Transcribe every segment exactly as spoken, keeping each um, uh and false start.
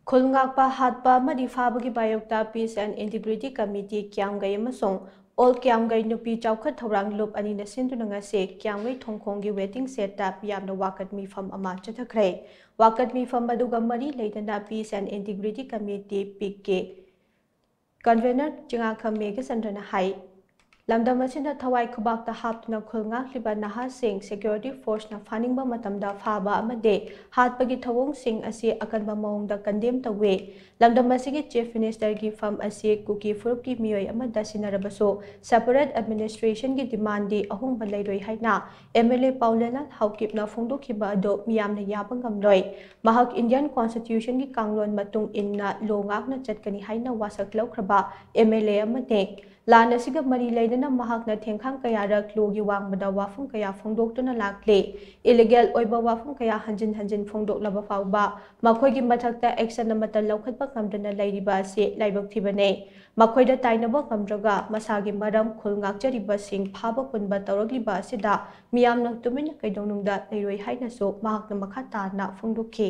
ꯈꯨꯜ ꯉꯥꯛꯄ, ꯍꯥꯠꯄ ꯑꯃꯗꯤ ꯐꯥꯕꯒꯤ ꯃꯥꯌꯣꯛꯇ Peace and Integrity Committee ꯀꯤꯌꯥꯝꯒꯩ ꯑꯃꯁꯨꯡ All ꯀꯤꯌꯥꯝꯒꯩ ꯅꯨꯄꯤ ꯆꯥꯎꯈꯠ ꯊꯧꯔꯥꯡ ꯂꯨꯞ ꯑꯅꯤꯅ ꯁꯤꯟꯗꯨꯅ ꯉꯁꯤ ꯀꯤꯌꯥꯝꯒꯩ ꯊꯣꯡꯈꯣꯡꯒꯤ waiting shed ꯇ ꯃꯤꯌꯥꯝꯅ ꯋꯥꯀꯠ ꯃꯤꯐꯝ ꯑꯃ ꯆꯠꯊꯈ꯭ꯔꯦ꯫ ꯋꯥꯀꯠ ꯃꯤꯐꯝ ꯑꯗꯨꯒ ꯃꯔꯤ ꯂꯩꯅꯅ Peace and Integrity Committee, ꯄꯤꯛꯀꯤ convener ꯆꯤꯉꯥꯈꯝ ꯃꯦꯘꯆꯟꯗ꯭ꯔꯅ ꯍꯥꯏ, ꯂꯝꯗꯝ ꯑꯁꯤꯗ ꯊꯋꯥꯏ ꯈꯨꯕꯥꯛꯇ ꯍꯥꯞꯇꯨꯅ ꯈꯨꯜ ꯉꯥꯛꯂꯤꯕ ꯅꯍꯥꯁꯤꯡ security force ꯅ ꯐꯥꯅꯤꯡꯕ ꯃꯇꯝꯗ ꯐꯥꯕ ꯑꯃꯗꯤ ꯍꯥꯠꯄꯒꯤ ꯊꯧꯑꯣꯡꯁꯤꯡ ꯑꯁꯤ ꯑꯀꯟꯕ ꯃꯑꯣꯡꯗ condemn ꯇꯧꯏ꯫ ꯂꯝꯗꯝ ꯑꯁꯤꯒꯤ Chief Minister ꯒꯤ ꯐꯝ ꯑꯁꯤ ꯀꯨꯀꯤ ꯐꯨꯔꯨꯞꯀꯤ ꯃꯤꯑꯣꯏ ꯑꯃꯗ ꯁꯤꯟꯅꯔꯕꯁꯨ, separate administration ꯒꯤ demand ꯗꯤ ꯑꯍꯣꯡꯕ ꯂꯩꯔꯣꯏ ꯍꯥꯏꯅ M L A ꯄꯥꯎꯂꯦꯅꯥꯜ ꯍꯥꯎꯀꯤꯞꯅ ꯐꯣꯡꯗꯣꯛꯈꯤꯕ ꯑꯗꯨ ꯃꯤꯌꯥꯝꯅ ꯌꯥꯕ ꯉꯝꯂꯣꯏ꯫ ꯃꯍꯥꯛ Indian Constitution ꯒꯤ ꯀꯥꯡꯂꯣꯟ ꯃꯇꯨꯡ ꯏꯟꯅ law ꯉꯥꯛꯅ ꯆꯠꯀꯅꯤ ꯍꯥꯏꯅ ꯋꯥꯁꯛ ꯂꯧꯈ꯭ꯔꯕ M L A ꯑꯃꯅꯤ꯫ ꯂꯥꯟ ꯑꯁꯤꯒ ꯃꯔꯤ ꯂꯩꯅꯅ ꯃꯍꯥꯛꯅ ꯊꯦꯡꯈꯥꯡ ꯀꯌꯥꯔꯛ law ꯒꯤ ꯋꯥꯡꯃꯗ ꯋꯥꯐꯝ ꯀꯌꯥ ꯐꯣꯡꯗꯣꯛꯇꯨꯅ ꯂꯥꯛꯂꯤ꯫ Illegal ꯑꯣꯏꯕ ꯋꯥꯐꯝ ꯀꯌꯥ ꯍꯟꯖꯤꯟ ꯍꯟꯖꯤꯟ ꯐꯣꯡꯗꯣꯛꯂꯕ ꯐꯥꯎꯕ ꯃꯈꯣꯏꯒꯤ ꯃꯊꯛꯇ action ꯑꯃꯠꯇ ꯂꯧꯈꯠꯄ ꯉꯝꯗꯅ ꯂꯩꯔꯤꯕ ꯑꯁꯤ ꯂꯥꯏꯕꯛ ꯊꯤꯕꯅꯤ꯫ ꯃꯈꯣꯏꯗ ꯇꯥꯏꯅꯕ ꯉꯝꯗ꯭ꯔꯒ ꯃꯁꯥꯒꯤ ꯃꯔꯝ ꯈꯨꯜ ꯉꯥꯛꯆꯔꯤꯕꯁꯤꯡ ꯐꯥꯕ ꯄꯨꯟꯕ ꯇꯧꯔꯛꯂꯤꯕ ꯑꯁꯤꯗ ꯃꯤꯌꯥꯝꯅ ꯇꯨꯃꯤꯟꯅ ꯀꯩꯗꯧꯅꯨꯡꯗ ꯂꯩꯔꯣꯏ ꯍꯥꯏꯅꯁꯨ ꯃꯍꯥꯛꯅ ꯃꯈꯥ ꯇꯥꯅ ꯐꯣꯡꯗꯣꯛꯈꯤ꯫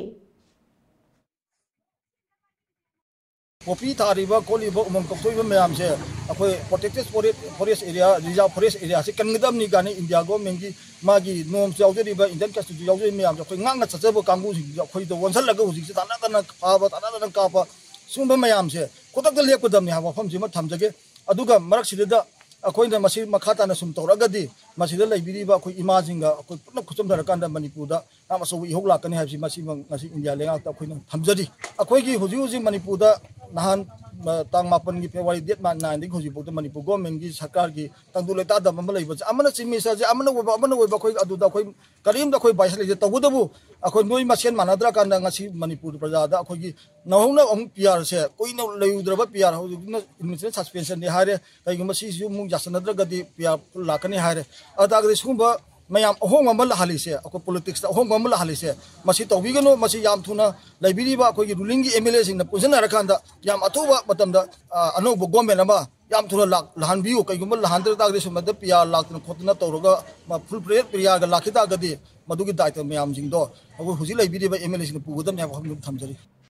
ꯄꯣꯄꯤ ꯊꯥꯔꯤꯕ ꯈꯣꯠꯂꯤꯕ ꯎꯃꯪ ꯀꯣꯛꯊꯣꯛꯏꯕ ꯃꯌꯥꯝꯁꯦ ꯑꯩꯈꯣꯏ protected forest, forest area, reserve forest area ꯁꯤ ꯀꯟꯒꯗꯕꯅꯤ ꯀꯥꯏꯅ India government ꯀꯤ ꯃꯥꯒꯤ norms ꯌꯥꯎꯖꯔꯤꯕ, Indian Constitution ꯌꯥꯎꯖꯔꯤꯕ ꯃꯌꯥꯝꯁꯦ ꯑꯩꯈꯣꯏ ꯉꯥꯛꯅ ꯆꯠꯆꯕ ꯀꯥꯡꯕꯨꯁꯤꯡꯁꯤꯗ ꯑꯩꯈꯣꯏꯗ ꯑꯣꯟꯁꯤꯜꯂꯒ ꯍꯧꯖꯤꯛꯁꯦ ꯇꯥꯟꯅꯗꯅ ꯐꯥꯕ, ꯇꯥꯟꯅꯗꯅ ꯀꯥꯞꯄ, ꯁꯤꯒꯨꯝꯕ ꯃꯌꯥꯝꯁꯦ ꯈꯨꯗꯛꯇ ꯂꯦꯞꯀꯗꯕꯅꯤ ꯍꯥꯏꯕ ꯋꯥꯐꯝꯁꯤꯃ ꯊꯝꯖꯒꯦ꯫ ꯑꯗꯨꯒ ꯃꯔꯛꯁꯤꯗ ꯑꯩꯈꯣꯏꯅ ꯃꯁꯤ ꯃꯈꯥ ꯇꯥꯅ ꯁꯨꯝ ꯇꯧꯔꯒꯗꯤ ꯃꯁꯤꯗ ꯂꯩꯕꯤꯔꯤꯕ ꯑꯩꯈꯣꯏ ꯏꯃꯥꯁꯤꯡꯒ ꯑꯩꯈꯣꯏ ꯄꯨꯟꯅ ꯈꯨꯠꯆꯝꯊꯔꯀꯥꯟꯗ ꯃꯅꯤꯄꯨꯔꯗ ꯌꯥꯝ ꯑꯆꯧꯕ ꯏꯍꯧ ꯂꯥꯛꯀꯅꯤ ꯍꯥꯏꯕꯁꯤ ꯃꯁꯤꯃꯛ ꯉꯁꯤ India ꯂꯩꯉꯥꯛꯇ ꯑꯩꯈꯣꯏꯅ ꯊꯝꯖꯔꯤ꯫ ꯑꯩꯈꯣꯏꯒꯤ ꯍꯧꯖꯤꯛ ꯍꯧꯖꯤꯛ ꯃꯅꯤꯄꯨꯔꯗ ꯅꯍꯥꯟ, ꯑ, ꯇꯥꯡ ꯃꯥꯄꯟꯒꯤ February date nine ꯗꯒꯤ ꯍꯧꯖꯤꯛꯐꯥꯎꯗ ꯃꯅꯤꯄꯨꯔ government ꯀꯤ ꯁꯔꯀꯥꯔꯒꯤ ꯇꯪꯗꯨ ꯂꯩꯇꯥꯗꯕ ꯑꯃ ꯂꯩꯕꯁꯦ, ꯑꯃꯅ chief minister ꯁꯦ ꯑꯃꯅ ꯑꯣꯏꯕ, ꯑꯃꯅ ꯑꯣꯏꯕ, ꯑꯩꯈꯣꯏ ꯑꯗꯨꯗ ꯑꯩꯈꯣꯏ ꯀꯔꯤꯝꯇ ꯑꯩꯈꯣꯏ bias ꯂꯩꯇꯦ꯫ ꯇꯧꯕꯇꯕꯨ ꯑꯩꯈꯣꯏ ꯅꯣꯏ ꯃꯁꯦꯟ ꯃꯥꯟꯅꯗ꯭ꯔꯀꯥꯟꯗ ꯉꯁꯤ ꯃꯅꯤꯄꯨꯔ ꯄ꯭ꯔꯖꯥꯗ ꯑꯩꯈꯣꯏꯒꯤ ꯅꯧꯍꯧꯅ ꯑꯃꯨꯛ P R ꯁꯦ, ꯀꯨꯏꯅ ꯂꯩꯔꯨꯗ꯭ꯔꯕ P R ꯍꯧꯖꯤꯛꯅ administrative suspension ꯅꯤ ꯍꯥꯏꯔꯦ, ꯀꯩꯒꯨꯝꯕ ꯁꯤꯁꯨ ꯑꯃꯨꯛ ꯌꯥꯁꯟꯅꯗ꯭ꯔꯒꯗꯤ P R full ꯂꯥꯛꯀꯅꯤ ꯍꯥꯏꯔꯦ꯫ ꯑꯗꯨ ꯇꯥꯔꯒꯗꯤ ꯁꯤꯒꯨꯝꯕ ꯃꯌꯥꯝ ꯑꯍꯣꯡꯕ ꯑꯃ ꯂꯥꯛꯍꯜꯂꯤꯁꯦ, ꯑꯩꯈꯣꯏ politics ꯇ ꯑꯍꯣꯡꯕ ꯑꯃ ꯂꯥꯛꯍꯜꯂꯤꯁꯦ, ꯃꯁꯤ ꯇꯧꯕꯤꯒꯅꯨ꯫ ꯃꯁꯤ ꯌꯥꯝ ꯊꯨꯅ ꯂꯩꯕꯤꯔꯤꯕ ꯑꯩꯈꯣꯏꯒꯤ ruling ꯒꯤ M L A ꯁꯤꯡꯅ ꯄꯨꯟꯁꯤꯟꯅꯔꯀꯥꯟꯗ ꯌꯥꯝ ꯑꯊꯨꯕ ꯃꯇꯝꯗ, ꯑ, ꯑꯅꯧꯕ government ꯑꯃ ꯌꯥꯝ ꯊꯨꯅ ꯂꯥꯛ-, ꯂꯥꯛꯍꯟꯕꯤꯌꯨ꯫ ꯀꯩꯒꯨꯝꯕ ꯂꯥꯛꯍꯟꯗ꯭ꯔ ꯇꯥꯔꯒꯗꯤ ꯁꯨꯝꯕꯗ P R ꯂꯥꯛꯇꯅ ꯈꯣꯠꯇꯅ ꯇꯧꯔꯒ ꯃ-, full fledged P R ꯒ ꯂꯥꯛꯈꯤ ꯇꯥꯔꯒꯗꯤ ꯃꯗꯨꯒꯤ ꯗꯥꯏꯇ ꯃꯌꯥꯝꯁꯤꯡꯗꯣ ꯑꯩꯈꯣꯏ ꯍꯧꯖꯤꯛ ꯂꯩꯕꯤꯔꯤꯕ M L A ꯁꯤꯡꯅ ꯄꯨꯒꯗꯕꯅꯤ ꯍꯥꯏꯕ ꯋꯥꯐꯝꯗꯨ ꯊꯝꯖꯔꯤ꯫